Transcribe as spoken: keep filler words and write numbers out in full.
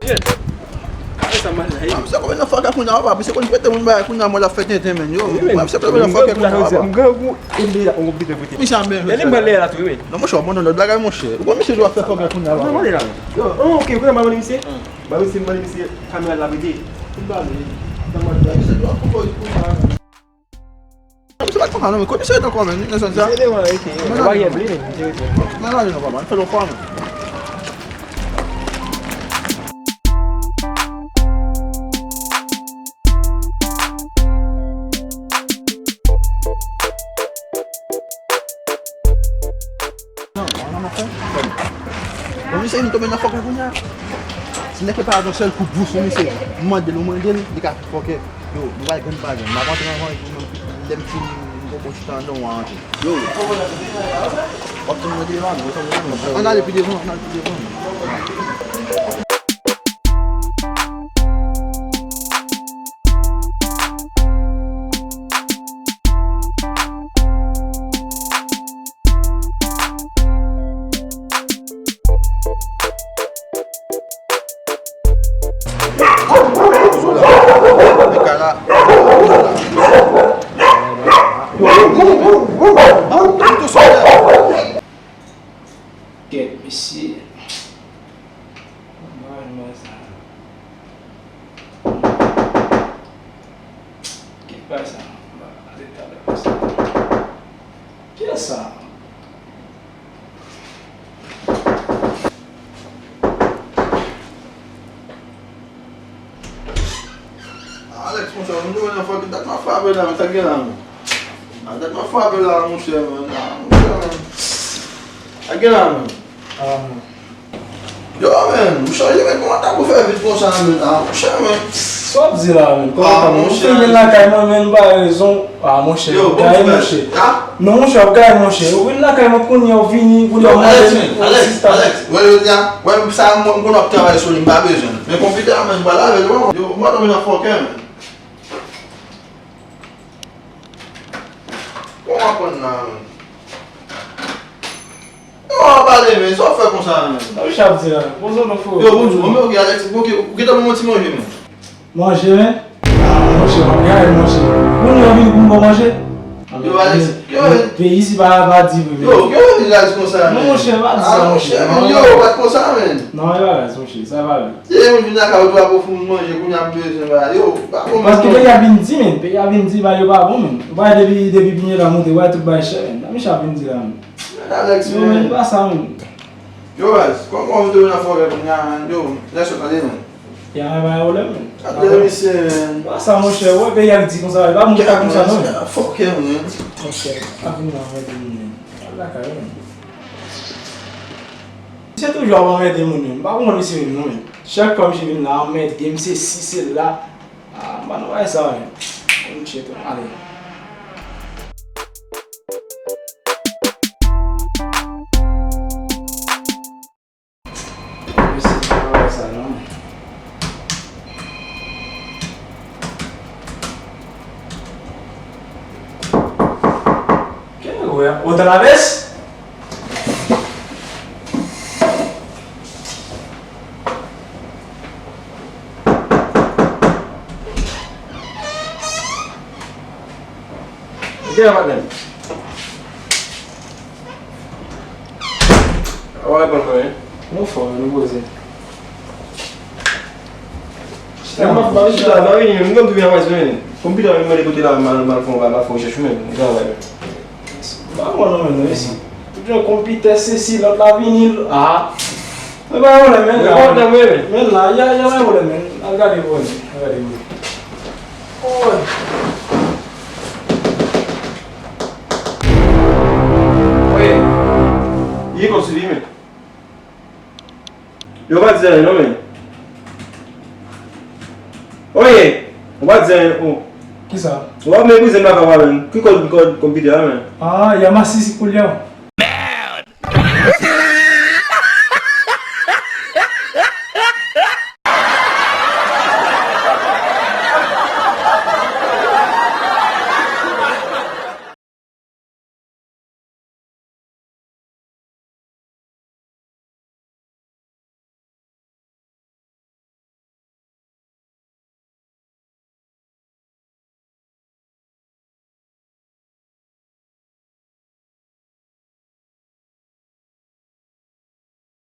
Misye konbyen nan fòkè kounye a, papa? Misye konn prete moun bagay kounye a, mwen l ap fè tenten, menn. Yo, misye konbyen nan fòkè kounye a, papa? Misye a menm. Non, monchè, w ap mande lòt bagay, monchè. Ou konn misye dwe ap fè fòkè kounye a, papa? Yo, ok, kounye a, m a mande misye. M a mande misye, kamera la prete. Misye dwe ap koupe kounye a. Misye pa t konn sa non, men kote misye ret ankò, menn, nan zòn sa? Misye devan, wi, wi. Mwen pa gen bli, men misye ret. Mwen pa gen non, papa, fè l yon fwa, menn. Bon, misye vin tonbe nan fòkè kounye a. Si nèg yo pa yon sèl kout bous sou misye, m mande l, ou mande l, li ka fè fòkè. Yo, nou pral grenn pa grenn. M ap antre nan vanj pou mwen, lè m fini, m poko chita anndan w a antre. Yo, w ap tann mwen devan, w ap tann mwen devan. Ann ale pi devan, ann ale pi devan. Kèt, mesye. Mwen pa renmen sa. Kèt, pa sa. Mwen pa ale talè pa sa. Kiyès sa? Alex, monchè, ou jwenn nan fòkè, dat m ap frape la, men sa k gen la, men. A, dat m ap frape la, monchè, men. A, monchè, men. Sa k gen la, men. Yo, men, ou chanje, men, kòman ta pou fè vit konsa, men? A, monchè, men. Sa w ap di la, men? Kòman ta pou? Ou fin vin lakay mwen, men, m pa rezon. A, monchè, w ap gaye, monchè. Non, monchè, w ap gaye, monchè. Ou vin lakay mwen kounye a, ou vini, kounye a, w mande m, Alex, Alex, wè jodi a, wè sa, mwen, m konn w ap travay sou li, m pa bezwen l. Men konpitè a, men, m pral lave l, wi. Yo, m pa tonbe nan fòkè, men. Kòman w ap konn la, men? Yo, w ap pale, men, sa w fè konsa, men? Sa w ap di la? Poze w non, frè. Yo, bonjou, men, ok, Alex, ok, ou gentan ban mwen ti manje, men. Manje, men? A, monchè, m ap gaye, monchè. Moun yo vin pou m ban manje? Yo, Alex, yo, men, peyi isi pa, pa di vre, men. Yo, yo, vin raz konsa, men. Non, monchè, pa di sa, monchè. A, monchè, men, yo, pa t konsa, men. Non, yo raz, monchè, sa pa vre. Se moun vin lakay ou, tou ap ofri moun manje, kounye a m bezwen bagay. Yo, pa bon, men. Paske peyi a vin di, men, peyi a vin di, bagay yo pa bon, men. Ou pa wè depi, depi pinye la monte, ou wè tout bagay chè, men. Sa misye ap vin di la, men. Alex, men. Yo, men, pa sa, men. Yo, baz, kòman w te nan fòkè kounye a, men? Yo, lè sòt, tande, men. Ya, men, pa gen pwoblèm, men. Tande, misye, men. Pa sa, monchè, ou wè peyi a di konsa, e pa moun ki ta konsa, non, men. Fòkè, men. Monchè, pa vin nan anmède moun, men. Al lakay ou, men. Misye toujou ap anmède moun, men. M pa konprann misye menm, non, men. Chak fwa misye vin la, anmède m, se si, se la. Ah, m pa nan bagay sa, men. Bon, shit, ale. Mesye, m pa nan bagay sa, non. Kè wè, otan la vès? Gen la, patnè. Ou pa reponn mwen, wi. Nou fò, nou poze. Chita, m ap, m ap chita, m ap vini, m konn tou byen anplis, men. Konpitè a vin mande kote la, m al, m al fè yon, m al fè rechèch, men, m travay, men. M pa konn non, men, non, isi. Tout jan konpitè, sesi, lòt la vini, ah. Men pa gen pwoblèm, men la. Men la, y a, y a pa gen pwoblèm, men. Al gade pou wè, men. Al gade pou wè. Oy. Oye. Ye kòb sou li, men. Yo pa di anyen non, men. Oye, yo pa di anyen, oh. Kisa? Yo pa meprize m lakay ou a, men. Ki kòd, kòd konpitè a, men? Ah, y a masisi koulye a. Merde!